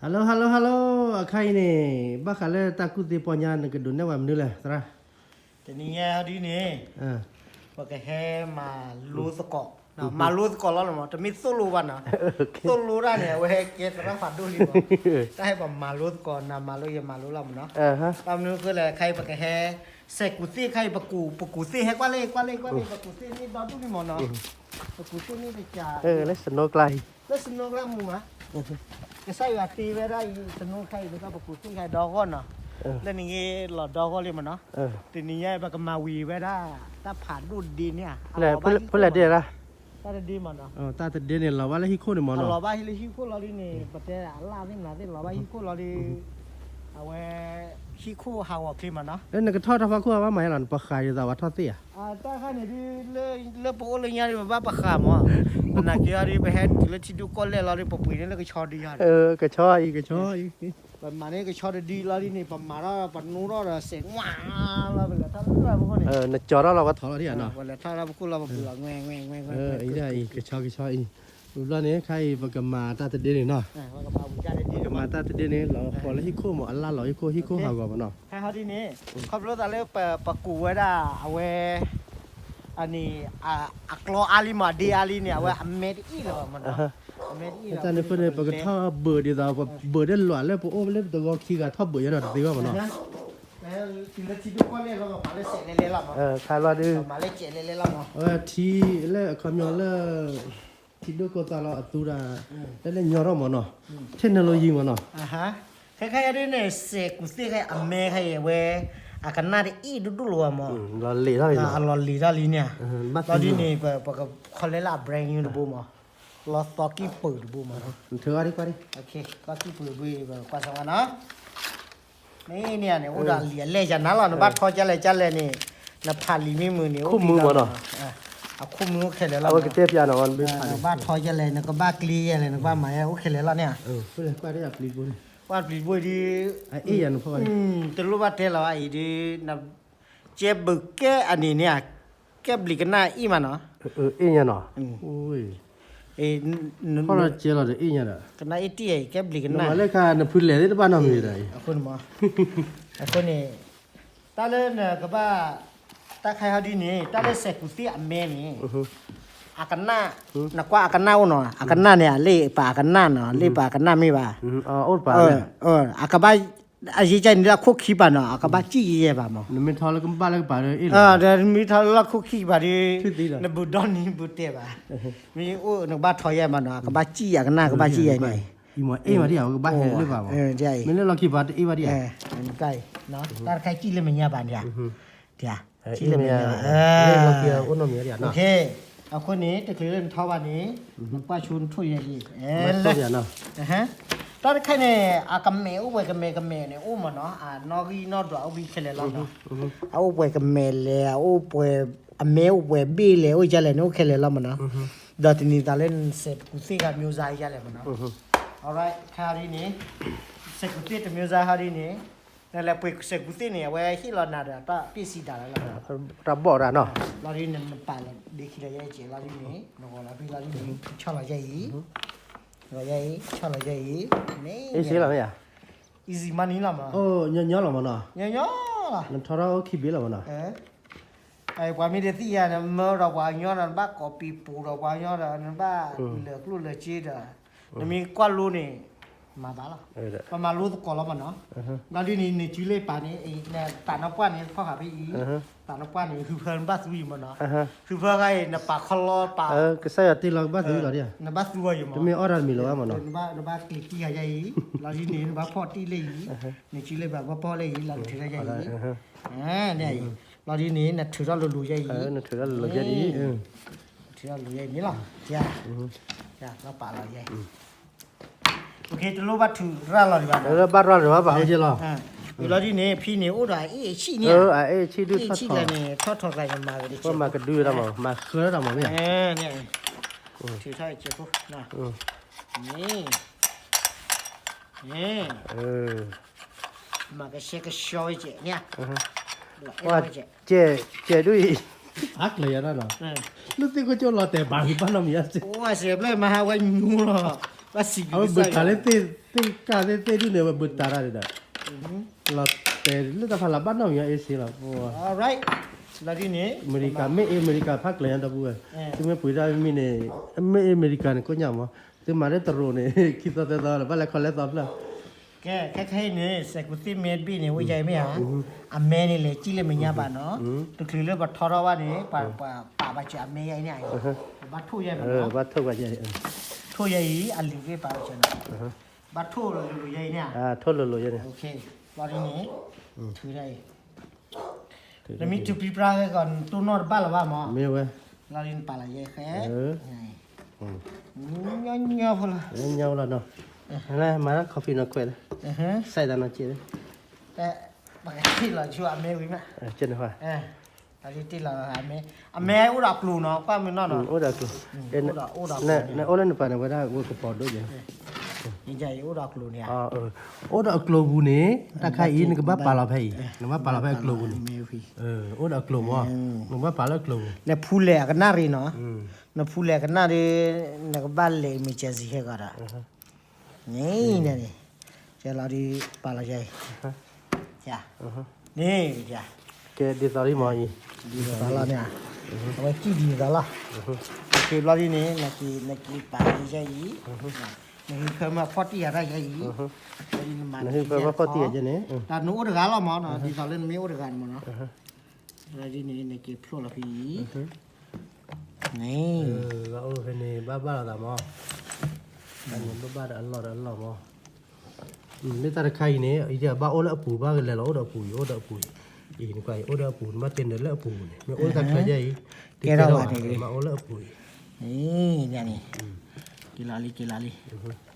hello hello hello အခါအံၤန့ၣ် ဘၣ်ဃးလၢတၢ်ကူၣ်သ့ပီညါ နကဒုးနဲၣ်ဝဲမနုၤလဲၣ် သရၣ်. တနံၤညါဒ်န့ၣ် ပကဟဲမၤလိသကိး, မၤလိသကိးလီၤမး, တမ့ၢ်သိၣ်လိဘၣ်နီၤ. သိၣ်လိတၢ်န့ၣ် အဝဲဟဲကဲသရၣ်ဖးဒိၣ်လံမး. တၢ်ဟဲပမၤလိသကိး, နမၤလိယမၤလိလီၤမးနီၤ. ဘၣ်မနုၤအဃိလဲၣ် ခဲအံၤပကဟဲ စဲးကူးသ့ၣ်ခဲအံၤ ပကူး, ပကူးသ့ၣ်ဟဲကွၢ်လၢ, ကွၢ်လၢ, ကွၢ်လၢ, ပကူးသ့ၣ်န့ၣ်ဒီဒူၣ်လံမးနီၤ. ပကူးသ့ၣ်န့ၣ်တကး လၢစနိကျါအံၤ, လၢစနိကျါမူမး, ကစၢ်ယွၤတ့ဝဲဒၣ်အံၤ စနိခဲအံၤ ပကူးသ့ၣ်ခဲအံၤဒီဂီၢ်နီၤ. လၢနဂ့ၤလီၤဒီဂီၢ်လံမးနီၤ. တနံၤညါပကမၤဝံၤဝဲဒၣ် တၢ်ဖးဒိၣ်ဒ့န့ၣ်ဧါ, ဖဲလဲၣ်ဒ့, တၢ်တဒ့မးနီၤ. တၢ်တဒ့န့ၣ် လီၤဘၣ်လၢဟံၣ်ခိၣ်န့ၣ်မးနီၤ. လီၤဘၣ်လၢဟံၣ်ခိၣ်လီၤဒ်န့ၣ် ပတဲအလၢ်သ့ၣ်မနုၤသ့ၣ် လီၤဘၣ်ဟံၣ်ခိၣ်လီၤဒီး အဝဲ ဟံၣ်ခိၣ်ဟးဂီၤချ့မးနီၤ. နကထီၣ်တၢ်ဖီခိၣ်ဘၣ်မၤယါလီၤ နပဃးဒ်သိးဝဲထီၣ်သ့ၣ်ဧါ. တၢ်ခါန့ၣ်ဒ် လၢပအိၣ်လၢညါဒ် ပဘၣ်ပဃးမး, ပနာ်က့အီၤဒ် ပဟဲတုၤလၢထံဒိၣ်ကီၢ်လဲၢ်လီၤဒီး ပပှ့ၤန့ၢ်လၢကဆီဒံးယါ, ကဆီအံၤ ကဆီအံၤ, ပမၤန့ၢ်ကဆီတဒံလီၤဒ်န့ၣ် ပမၤထီၣ်ပနိထီၣ်ဒီးစဲးဝါလီၤ ပလဲၤထီၣ်လၢပခိၣ်န့ၣ်, နကၠီထီၣ်လီၤဝဲထီၣ်လီၤဒ်ဧါနီၤ, ပလဲၤထီၣ်လၢပခိၣ်လီၤ ပပှ့ၤလီၤ ဝဲဝဲဝဲဝဲဝဲ, ကဆီကဆီအံၤ, ဝံၤဘျီန့ၣ် ခါအံၤ ပကမၤတၢ်တဒ့န့ၣ်နီၤ, ပကမၤတၢ်တဒ့န့ၣ် လီၤဃီၤလၢဟံၣ်ခိၣ်မး အလၢ်လီၤဟံၣ်ခိၣ် ဟံၣ်ခိၣ်ဟးဂီၤမးနီၤ. ဟဲဟီဒ်န့ၣ် ခီဖျိသးလၢပကူးဝဲဒၣ်အဝဲ အန့ၣ် အကျီအါလံမး အဒ့အါလံန့ၣ် အဝဲအမဲတအ့ၣ်လၢၤဘၣ်မးနီၤ, အမဲတအ့ၣ်လၢၤ, တၢ်န့ၣ်အဃိန့ၣ် ပကထီၣ်ဘၢၣ်ဒ်သိး ပဘၢၣ်ဒ်လွးလၢပအိၣ်လၢပတဂီၤခံဂၤထီၣ်ဘၢၣ်ယါနီၤ တသ့ဘၣ်မးနီၤ. တုၤလၢထံဒိၣ်ကီၢ်လဲၢ်လီၤ ပမၤလၢစဲးလဲၤလဲၤလီၤမး, ခါလီၤဒုး, ပမၤလၢစဲးလဲၤလဲၤလီၤမး, အဝဲထံလၢအခီပညီလၢ ထံဒိၣ်ကီၢ်သးလီၤအသူဒၣ်, တၢ်လၢညီထီၣ်မးနီၤ, technologyမးနီၤ. ခဲခါအံၤဒ်န့ၣ် စဲးကူးသ့ၣ်ခဲအံၤ အမဲခဲအံၤဝဲ အကနၣ်တအ့ၣ်ဒိၣ်ဒိၣ်လၢၤဘၣ်မး, အလီၤလံၤထီၣ်လံန့ၣ်, လီၤဒ်န့ၣ် ပကခီလဲလၢအ brand new တဘိမး, လီၤသီကံၢ်ပၢၢ်တဘိမးနီၤ, သီကံၢ်ပၢၢ်တဘိမး, လီၤသီကံၢ်ပၢၢ်တဘိ ပကွၢ်စၢၤဝဲနီၤ. မ့ၢ်န့ၣ်န့ၣ် အိၣ်ဒီးအလံာ်အလဲၢ်ယၤနၤလီၤ နဘၣ်ထီကလဲၣ်ကလဲၣ်န့ၣ်, နဖးလံာ်မ့ၢ်မုာ်န့ၣ် အိၣ်မုာ်မးနီၤ, အခိၣ်မုာ်အိၣ်ခဲလၢာ်လီၤ, အဝဲကတဲပျးနီၤ, နဘၣ်ထီကလဲၣ် နကဘၣ်ကျ့ယဲလဲၣ် နကဘၣ်မၤယဲအိၣ်ခဲလၢာ်လီၤန့ၣ်, ပှၤပျံၤဘိဒ်, တလိၣ်ဘၣ်တဲလီၤအံၤဒ်, ကဲဘုးကဲအန့ၣ်န့ၣ်, ကဲဘျံးကနၣ်အ့ၣ်မးနီၤ, အ့ၣ်ညါနီၤ, ကနၣ်အ့ၣ်တံၢ်အံၤ ကဲဘျံးကနၣ်, လၢခါနဖုလဲၣ်သ့ၣ်တဘၣ်နီတမံၤဒီး, အဃိန့ၣ်, အဃိန့ၣ်, တၢ်လၢနကဘၣ်, တၢ်ခါဟီဒ်န့ၣ် တၢ်လၢစဲးကူးသ့ၣ်အမဲန့ၣ်, အကနၣ်, နကွၢ်အကနၣ်အိၣ်နီၤ အကနၣ်န့ၣ် အလ့ၣ်ပာ်အကနၣ်နီၤ လ့ၣ်ပာ်အကနၣ်မ့ၢ်ဘၣ်, အကဘၣ်, အယ့ၢ်ကန့ၣ်လၢခိၣ်ခံပၤနီၤ အကဘၣ်စံၣ်ယဲယဲဘၣ်မး, နမ့ၢ်ထီလၢကဘၣ်လၢကပၤ, ဒီးနမ့ၢ်ထီလၢခိၣ်ခံကပၤဒီး, နဘူးဒီနံၤဘူးတဲာ်ဘၣ်, မ့ၢ်အိၣ်နကဘၣ်ထီယဲမးနီၤ အကဘၣ်စံၣ်အကနၣ် ကဘၣ်စံၣ်ယဲန့ၣ်, မ့ၢ်လၢလီၢ်ခံပၤတအ့ၣ်ဘၣ်ဒံးဧါ, တၢ်တခါစံၣ်လၢမဲာ်ညါဘၣ်န့ၣ်, စံၣ်လၢမဲာ်ညါ, အဃိန့ၣ် တချုးလၢနထီဘၣ်န့ၣ်, နကွၢ်ဆိနထိၣ်ယဲအံၤ, တၢ်တခါန့ၣ် အကမဲာ်အိၣ်ပှဲၤကမဲာ်ကမဲာ်န့ၣ် အိၣ်မးနီၤ အနီၣ်ဂံၢ်နီၣ်ဒွးအိၣ်ဝံခဲလၢာ်လီၤနီၤ, အအိၣ်ပှဲၤကမဲာ်လဲၣ် အအိၣ်ပှဲၤ, အမဲအိၣ်ပှဲၤဘ့ၣ်လဲၣ် အိၣ်ယဲလဲၣ်န့ၣ် အိၣ်ခဲလၢာ်လီၤမးနီၤ, ဒီးတနံၤသးလၢနစဲးကူးသ့ၣ်ဂၤ မျိုးစား ယဲလဲၣ်မးနီၤ, alright ခါဒ်န့ၣ်, စဲးကူးသ့ၣ်တ မျိုးစား ဟီဒ်န့ၣ်, နလဲၤပှ့ၤစဲးကူးသ့ၣ်န့ၣ် အဝဲဟ့ၣ်လီၤနၤဒီးတၢ်ပ့ၢ်စံးဒၣ်လၢလီၤ, တၢ်ဘီၣ်ဒၣ်နီၤ, လီၤဒ်န့ၣ် နပာ်လီၤဒ့ခံလီၤယဲအံၤ လီၤဒ်န့ၣ် နဂီၤလီၤဖဲလီၤဒ်န့ၣ် ဆီၣ်လီၤယဲအံၤ, ဂီၤယဲအံၤ ဆီၣ်လီၤယဲအံၤ, မ့ၢ် easy လီၤမ့ၢ်ဧါ, easy money လီၤမး, ညီညီလီၤမးနီၤ, ညီညီလီၤ, နထီထီၣ်အိၣ်ခံဘ့ၣ်လီၤမးနီၤ, ပှၤမ့ၢ်တသ့ၣ်ညါ နမၢဒီးပှၤကညီဒီး နဘၣ်ကိးပံၤပူၤဒီးပှၤကညီဒီး နဘၣ်လၢာ်ကျိၣ်လၢာ်စ့ဒီး နမ့ၢ်ကွၢ်လိန့ၣ် မၤဘၣ်လီၤ, ပမၤလိသကိးလီၤမးနီၤ, ဘျီဒ်န့ၣ် နစုလ့ၣ်ပာ်န့ၣ် တၢ်နပှၢ်န့ၣ် ဖီၣ်ဃာ်ဖဲအံၤ, တၢ်နပှၢ်န့ၣ် ဟုဖၢနဘၣ်သူအံၤမးနီၤ, ဟုဖၢခါအံၤ နပာ်ခီလီပာ်, ကစၢ်ယွၤတ့လီၤကဘၣ်သူအံၤလီၤ, နဘၣ်သူအီၤအံၤမး, တမ့ၢ်အီၣ်တၢ်တမံၤလီၤဘၣ်မးနီၤ, နဘၣ်က့ၤတံၢ်ဃာ်ယဲအံၤ, လီၤဒ်န့ၣ် နဘၣ်ဖီၣ်တံၢ်လၢအံၤ, နစုလ့ၣ်ပာ်ဘၣ်ဖီၣ်လၢအံၤ လီၤနထုးထီၣ်ယဲအံၤ, လီၤဒ်န့ၣ် နထုးထီၣ်လိၤလိၤယဲအံၤ, နထုးထီၣ်လိၤလိၤယဲအံၤ, ထုးထီၣ်လိၤယဲအံၤန့ၣ်လီၤ, လီၤပာ်လီၤယဲအံၤ, တလိၣ်ဘၣ်ထုးရၣ်လီၤဒံးဘၣ်, ဘၣ်ရၣ်လီၤဘၣ် ပာ်ဝဲက့ၤလီၤ, လီၤဒ်န့ၣ် ဖဲန့ၣ်အိၣ်ဒီးအအ့ၣ်ဆံၣ်န့ၣ်, အအ့ၣ်ဆံၣ်ဒုးထီၣ်ထီၣ်, မၤကဒုးဝဲဒၣ်မး မၤဃၢထီၣ်မးမ့ၢ်, ထုးထီၣ်ကဲးဖိ, မၤကဆှဲကဆှီဝဲကဲးန့ၣ်, ကဲးဒုးအံၤ, အါကျၢၤယၤဒၣ်နီၤ, လၢသ့ၣ်ခိၣ်ကၠိလီၤတဲာ်ဘၣ်ဂ့ၤဘၣ်နီတမံၤ, အိၣ်စဲးဖျၢၣ်မၤဟးဝဲညူလီၤ, အဝဲဘုးတၢ်လၢသ့ၣ်ကၢ်သ့ၣ်သ့ၣ်ဒုၣ်န့ၣ် အဝဲဘုးတၢ်တၢ်ဒၣ်ဒီး လီၤတဲာ်လၢတၢ်ဖးလၢ်ဘၣ်နီၢ်မံၤအ့စ့လီၤ. လီၤဒ်န့ၣ် အမဲရကၤ မ့ၢ်အ့အမဲရကၤဖးကျၢၤညါဒီပုၢ်ဝဲၢ်, သုမ့ၢ်ပှ့ၤတၢ်မံၤန့ၣ် မ့ၢ်အ့အမဲရကၤန့ၣ်ကိးညါမး, သုမၤလၢတရူးန့ၣ် ခံသီသၢသီလၢ် ဘၣ်လဲၤခီလဲၤသီဖျၢၣ် ကဲ ခဲခဲအံၤန့ၣ် စဲးကူးသ့ၣ်မဲဘ့ၣ်န့ၣ် ဝဲယဲမ့ၢ်ဧါ, အမဲန့ၣ်လဲၤကံၣ်လၢမဲာ်ညါဘၣ်နီၤ, တချုးလၢပထီထီၣ်ဘၣ်န့ၣ် ပပာ်ဘၣ်စၢၤအမဲယဲအံၤန့ၣ်, ဘၣ်ထိၣ်ယဲမးနီၤ, ဘၣ်ထိၣ်ယဲ, ထိၣ်ယဲအံၤ အလံာ်က့ပာ်ဘၣ်စၢၤနီၤ, ဘၣ်ထိၣ်လိၤလိၤယဲအံၤန့ၣ်, ထိၣ်လိၤလိၤယဲန့ၣ်, လီၤဒ်န့ၣ်, ထုးဒၣ်အံၤ နမ့ၢ်ထုးပြံပြါဂ့ၤဂီၤ နတိၢ်နီၣ်တဘၣ်လၢၤဘၣ်မး, မ့ၢ်ဝဲ, လီၤဒ်နပာ်လီၤယဲဃဲ, ညီညီဖိလီၤ, ညီညီဖိလီၤနီၤ, မၤတၢ် coffee နီၤခွဲး, စဲးတၢ်နီၤကဲး, ပကထံၣ်လီၤဆူအမဲဝံၤမး, ကဲန့ၣ်, တ့ၢ်လီၤအမဲ, အမဲအိၣ်ဒီးအကျိၤနီၤ ကွၢ်မ့ၢ်နီၢ်နီၤ, အိၣ်ဒီးအကျိၤ, နအိၣ်လၢနပာ်န့ၣ်ဝဲဒၣ်ဝဲကပီၤဒိၣ်ယဲ အိၣ်ဒီးအကျိၤန့ၣ်, အိၣ်ဒီးအကျိၤပူၤန့ၣ် တၢ်ခါအံၤ နကဘၣ်ပာ်လီၤဖဲအံၤ, နဘၣ်ပာ်လီၤဖဲအကျိၤပူၤန့ၣ်, အိၣ်ဒီးအကျိၤမး, နဘၣ်ပာ်လၢအကျိၤပူၤ, နဖူလဲၣ်အကနၣ်ရံၣ်နီၤ, နဖူလဲၣ်အကနၣ်ဒီး နကဘၣ်လဲၤ emergency ဟဲဂီၤဒီး, န့ၣ်န့ၣ်, ကဲလီၤဒ်ပာ်လီၤယဲအံၤ, န့ၣ်, ကဲဒ်သိးလံမးအံၤ, ဒ်သိးလီၤန့ၣ်, အဝဲကံၣ်ဒ်သိးလီၤ, က့ၤဘျီဒ်န့ၣ် နက့ၤပာ်လီၤယဲအံၤ, နဟံးဖၢမ့ၢ်ဖီၣ်တံၢ်ယၤတၢ်ယဲအံၤ, နဟံးဖၢမ့ၢ်ဖီၣ်တံၢ်ယၤယဲန့ၣ်, တၢ်နအိၣ်တဂၤလီၤမးနီၤ ဒ်သိးလၢနမ့ၢ်အိၣ်တဂၤန့ၣ်မးနီၤ, လီၤဒ်န့ၣ် နက့ၤဖျိလီၤဖဲအံၤ န့ၣ်, ဘၣ်အိၣ်ဖဲန့ၣ် ဘၣ်ဘၣ်လီၤသးမး, ဘၣ်ဘၣ်ဒီးအလီၢ်ဒီးအလီၢ်မး, လၢတၢ်တခါအံၤန့ၣ် အံၤဘၣ်အိၣ်လၢအပူၤ ဘၣ်ကလဲၤလီၤအိၣ်ဒီးအပူၤအံၤ အိၣ်ဒီးအပူၤအံၤ, အံၤနကွၢ်အံၤ အိၣ်ဒီးအပူၤ နဘၣ်တဲနုာ်လၢအပူၤန့ၣ် မ့ၢ်အိၣ်လၢတၢ်ချၢယဲအံၤ, တကဲထီၣ်ဘၣ်န့ၣ် မ့ၢ်အိၣ်လၢအပူၤအံၤ, န့ၣ်, က့ၤလီၤလံက့ၤလီၤလံ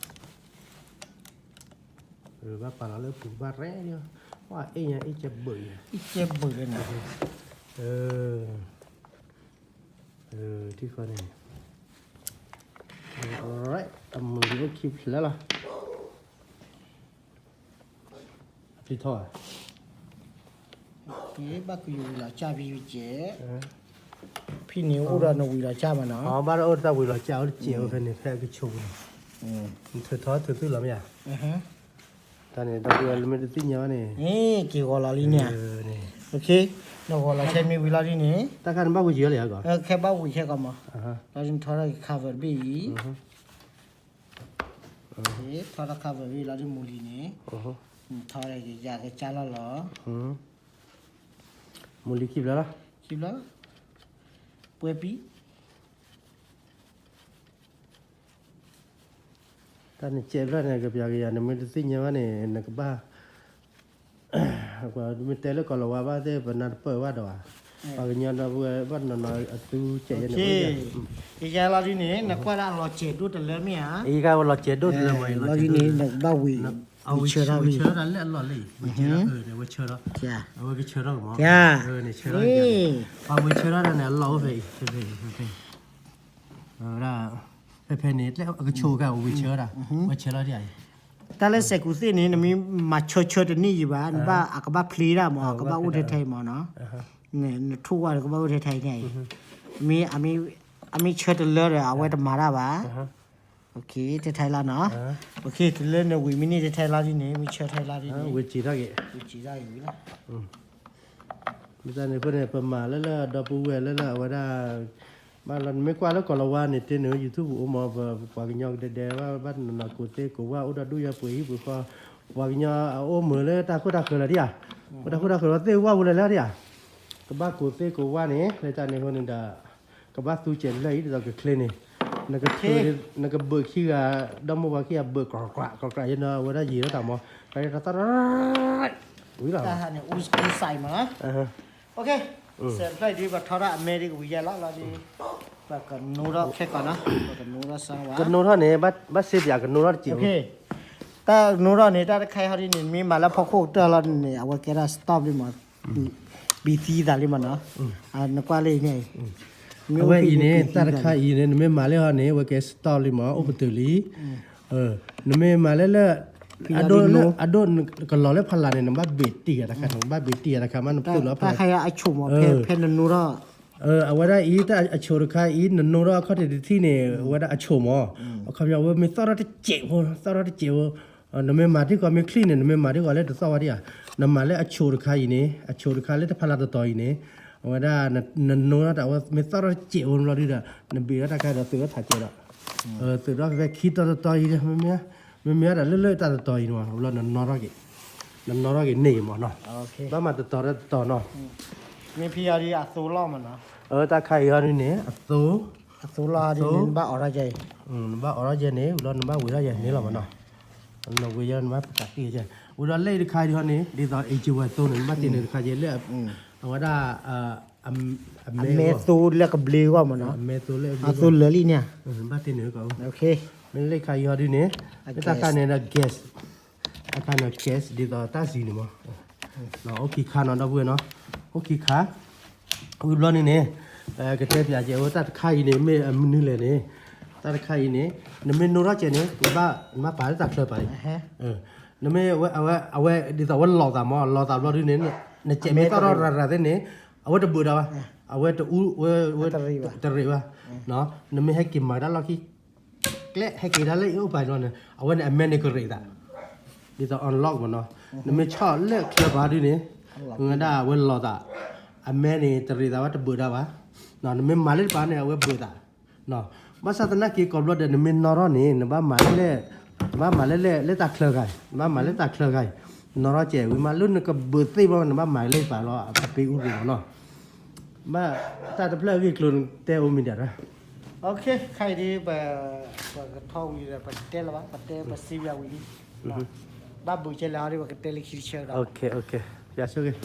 ဘၣ်ပာ်လီၤလၢပူၤဘၣ်ရဲၣ်လံ, ဝဲအ့ၣ်ညါအ့ၣ်ကဲဘၢၣ်အံၤ, အ့ၣ်ကဲဘၢၣ်လၢန့ၣ်, ထံၣ်ဃီန့ၣ်, အမုၢ်အိၣ်ခံဖျၢၣ်လီၤ, အဖျံထီၣ်ဧါ, ဘၣ်ကယူၤဝံၤလီၤစၢ်ဖံဝံၤကဲး, ဖံန့ၣ်အိၣ်ဒီးနဝံၤလီၤစၢ်မးနီၤ, ဘၣ်ဒီးအိၣ်တၢ်ဝံၤလီၤစၢ်အိၣ်တစဲးအိၣ်ဖဲန့ၣ် ဖဲအကဆိးပူၤန့ၣ်, နထုးထီၣ်ထုးသုၣ်လီၤမ့ၢ်ဧါ, တၢ်န့ၣ် ဒီပုၢ်ဝဲၢ်လၢမ့ၢ်တသ့ၣ်ညါဘၣ်န့ၣ်, က့ၤဂီၤလီၤလံန့ၣ်, နဂီၤလီၤဆဲမ့ၢ်ဝံၤလီၤဒ်န့ၣ်, တၢ်ခါန့ၣ်ဘၣ်ဝံၤယံၤလီၤယၤဂီၤ, ခဲဘၣ်ဝံၤခဲကီးမး, လီၤဒ်နထီထီၣ်က့ၤ cover တဘ့ၣ်အံၤ ထီထီၣ် cover ဝံၤလီၤဒ်မူလံန့ၣ်, ထီထီၣ်က့ၤယၤကစၢ်လီၤလီၤ, မူလံခံဖျၢၣ်လီၤ, ခံဖျၢၣ်, ပှဲၤပံၤ တၢ်နကဲးဖျၢၣ်န့ၣ် ကပျးကယၤ နမ့ၢ်တသ့ၣ်ညါဘၣ်န့ၣ် နကဘၣ် မ့ၢ်တဲလၢကီၢ်လီၤဝါဘၣ်သ့ၣ် ပနၢ်တပၢၢ်ဘၣ်ဒီးဘၣ်, ပှၤကညီဒီပုၢ်ဝဲၢ်ဘၣ်နီၤနီၤအသူကဲးယဲန့ၣ်, ယဲလီၤဒ်န့ၣ် နကွၢ်ဒၣ်အလီၤစဲးဒိၣ်တလၢမ့ၢ်ဧါ, အံၤကလီၤစဲးဒိၣ်တလၢမ့ၢ်အံၤလီၤစဲးဒိၣ်, နကဘၣ်ဝံၤ ဝံၤဆၢထီၣ်ဝံၤ ဝံၤဆၢထီၣ်တၢ်လၢအလီၢ်လၢအံၤ, ဝံၤဆၢထီၣ်, အဝဲကဆၢထီၣ်, အဝဲကဆၢထီၣ်ကမး, ဆၢထီၣ်, ပှၤဝံၤဆၢထီၣ်တၢ်န့ၣ် အလီၢ်အိၣ်ဖဲအံၤ ဖဲဖဲ ဝဲဒၣ် ဖဲဖဲန့ၣ် အကဆိကၢ်ဝံၤဆၢဒၣ်, ဝဲဆၢထီၣ်ဒ်အံၤ, တၢ်လၢစဲးကူးသ့ၣ်န့ၣ် နမ့ၢ်မၤဆၢဆၢတန့ၢ်ယံၤဘၣ်, နဘၣ်အကဘၣ်ဖျ့ဒၣ်မး အကဘၣ်အိၣ်ထဲထဲအံၤမးနီၤ, နထိၣ်ဝါဒီးကဘၣ်အိၣ်ထဲထဲအံၤန့ၣ်အံၤ, မ့ၢ် အမ့ၢ်ဆၢတလၢဒီး အဝဲတမၤတၢ်ဘၣ်, ထဲထဲလီၤနီၤ, တုၤလၢနဝံၤမ့ၢ်န့ၢ်ထဲထဲလီၤဒ်န့ၣ် မ့ၢ်ဆၢထဲလီၤဒ်န့ၣ်, ဝံၤစံးထီၣ်က့ၤ, ဝံၤစံးထီၣ်က့ၤဝံၤလီၤ မ့ၢ်တၢ်န့ၣ်အဃိန့ၣ် ပမၤလၢလၢဒီပုၢ်ဝဲၢ်လၢလၢအဝဲဒၣ်, ဘၣ်လီၤနမ့ၢ်ကွၢ်လၢကီၢ်လီၤဝါန့ၣ် တ့နုာ် YouTube အိၣ်မး ပပှၤကညီကဒဲဒဲဘၣ် ဘၣ်နီၢ်နီၢ်ကိးသ့ကိးဝၢ် အိၣ်ဒီးဒူၣ်ယဲပှ့ၤဟံၣ်ပှ့ၤဃီ, ပှၤကညီအအိၣ်မုာ်လၢတၢ်ခိၣ်တၢ်ဃၢၤလီၤဒံးဧါ, အိၣ်တၢ်ခိၣ်တၢ်ဃၢၤလီၤသ့ၣ်ဝၣ်ဝူၤလၢလၢဒံးဧါ, ကဘၣ်ကိးသ့ကိးဝၢ်န့ၣ် လၢတၢ်န့ၣ်အဃိန့ၣ်ဒီး ကဘၣ်သူစဲးလၢအံၤဒ်သိးကချ့န့ၣ်, နကထုး, နကဘုးခံဂၤ, ဒီမိၢ်ပှၤခံဂၤဘုးကြၢးကြၢးကြၢးယဲနီၤ အဝဲဒၣ်ယံာ်ထီၣ်တၢ်မး, တၢ်တၢ်တၢ် ဝံၤလီၤ, တၢ်န့ၣ် အိၣ်စကံစဲးမးနီၤ, စဲးဖျၢၣ်ဒ်ပထီထီၣ်အမဲဒ်ကဝံၤယဲလီၤလီၤဒ်, ပကနိထီၣ်ခဲကီးနီၤ, ပကနိထီၣ်စၢ်ဝဲ, ကနိထီၣ်န့ၣ် ဘၣ်စ့ပၠးကနိထီၣ်တစဲး, တၢ်ကနိထီၣ်န့ၣ် တၢ်တခါအံၤဟီဒ်န့ၣ် မ့ၢ်မၤလၢဖီခိၣ်ကတၢၢ်လီၤန့ၣ် အဝဲကဲဒၣ် stop လံမး, ဘံသံသးလံမးနီၤ, နကွၢ်လၢအံၤန့ၣ်, အဝဲအံၤန့ၣ် တၢ်တခါအံၤန့ၣ် နမ့ၢ်မၤလၢဟီန့ၣ် အဝဲကဲ stop လံမး အိၣ်ပတုာ်လံ, နမ့ၢ်မၤလၢလၢ, အဒိၣ်လၢ အဒိၣ်ကလီၤလၢဖီလာ်န့ၣ် နဘၣ်ဘ့ၣ်တံၢ်ဂၤတခါ နဘၣ်ဘ့ၣ်တံၢ်ဂၤတခါမး နပတုာ်လီၤဖီလာ်, တၢ်ခါအံၤအဆိကမိၣ် ဖဲနနိထီၣ် အဝဲဒၣ်အံၤ တၢ်အဆိးတခါအံၤ နနိထီၣ်အခီၣ်ထံးတထံၣ်န့ၣ် အဝဲဒၣ်အဆိးမး, အခီပညီ အဝဲမ့ၢ်သီၣ်ထီၣ်တစဲးဖိ သီၣ်ထီၣ်တစဲးဖိ, နမ့ၢ်မၤထံကီးမ့ၢ်ချံၣ်န့ၣ် နမ့ၢ်မၤထံကီးလၢတသီၣ်ဝဲဒံးဧါ, နမၤလၢအဆိးတခါအံၤန့ၣ် အဆိးတခါလၢတဖီလာ်တတီၤအံၤန့ၣ်, အဝဲဒၣ် နနိထီၣ်တၢ်ဝဲမ့ၢ်သီၣ်ထီၣ်တစဲးဖိဘျီဒုဒီး နဘ့ၣ်ထီၣ်တၢ်ခါဒီးသုးထီၣ်ထးကဲးဒီး သုးထီၣ်ဖဲခံတီၤတတီၤအံၤ, မ့မ့ၢ်ဒၣ်လၢလၢတၢ်တတီၤအံၤန့ၣ် ဘျီန နနိထီၣ်က့ၤန့ၢ်မးနီၤ, ဘၣ်မၤတတီၤတတီၤနီၤ, မ့ၢ်ဖံအံၤဒ်အသိလီၤမးနီၤ, တၢ်ခါအံၤဟီဒုန့ၣ် အသိ အသိလီၤဒ်န့ၣ် နဘၣ်အိးထီၣ်ကဲအံၤ, နဘၣ်အိးထီၣ်ကဲန့ၣ် ဘျီနဘၣ်ဝံၤထီၣ်ကဲန့ၣ်လီၤမးနီၤ, နဝံၤယဲနဘၣ်ပကးတံၢ်ကဲ, ဝံၤဒီးလၢအံၤတခါအံၤဟီန့ၣ် ဒ်သိး H one သိန့ၣ် နဘၣ်တ့ၢ်န့ၢ်တခါကဲလၢ အဝဲဒၣ် အမဲသိလၢကဘျ့ဂီၢ်မးနီၤ, အမဲသိလၢကဘျ့ဂီၢ်, အသိလၢာ်လံန့ၣ်, နဘၣ်တ့ၢ်န့ၢ်ကီး, မ့ၢ်လၢခါအံၤဟီဒုန့ၣ် မ့ၢ်တၢ်ခါန့ၣ်ဒီး gas, တၢ်ခါန့ၣ် gas ဒ်သိးတၢ်စံးန့ၣ်မး, အိၣ်ခံခါနီၤ ဒီပုၢ်ဝဲၢ်နီၤ, အိၣ်ခံခါ, ဝံၤဘျီန့ၣ်န့ၣ် ကတဲပၠးကဲဝဲတၢ်တခါအံၤန့ၣ် မ့ၢ်အမနုၤလဲၣ်န့ၣ်, တၢ်တခါအံၤန့ၣ် နမ့ၢ်နိထီၣ်ကဲန့ၣ် နဘၣ် နဘၣ်ပာ်လၢတၢ်ချၢပာ်လံ, နမ့ၢ် အဝဲ အဝဲ ဒ်သိးအဝဲလီၤသးမး လီၤသးဘျီဒုန့ၣ် နစဲးမ့ၢ်သီၣ်ထီၣ်ရၤရၤသ့န့ၣ် အဝဲတဘၢၣ်ဒၣ်ဘၣ်, အဝဲတအူ ဝဲ တရ့ၣ်ဘၣ်, နမ့ၢ်ဟဲက့ၤမၤတၢ်လီၢ်ခံ ကျဲ ဟဲက့ၤဒၣ်လၢအအိၣ်ပာ်လီၤန့ၣ် အဝဲန့ၣ် အမဲန့ၣ်ကရ့ၣ်သး, ဒ်သိး unlock မးနီၤ, နမ့ၢ်ဆီၣ်လၢချၢပာ်ဒုန့ၣ် ဝဲဒၣ်အဝဲလီၤသး, အမဲန့ၣ်တရ့ၣ်သးဘၣ် တဘၢၣ်ဒၣ်ဘၣ်, နမ့ၢ်မၤလၢတပၤန့ၣ် အဝဲဘၢၣ်သး ဘၣ်ဆၣ်သနာ်က့ကိးဘျီဒီး နမ့ၢ်နီၣ်ထီၣ်န့ၣ် နဘၣ်မၤလၢ နဘၣ်မၤလၢ လၢတၢ်ချၢဂၤအံၤ, နဘၣ်မၤလၢတၢ်ချၢဂၤအံၤ, နီၣ်ထီၣ်ကဲဝံၤမး လၢနကဘၢၣ်သ့ဘျီ နဘၣ်မၤလၢပာ်လီၤ အပ့ၤအူရ့ၣ်မးနီၤ, ဘၣ်တၢ်တဖျၢၣ်အဂ့ၢ်ကျိၤတဲအိၣ်မံၤဒၣ်ရၣ်, ခါအံၤဒ် ပကထီၣ်ဝံၤဒီး ပကတဲလၢၤဘၣ် ပတဲပစံးဝံၤလံ, ဘၣ်ဘုးကဲလဲၣ်ဟီဒ် ပကတဲလၢခံတဆၢဒီး ယဆိက့ၤ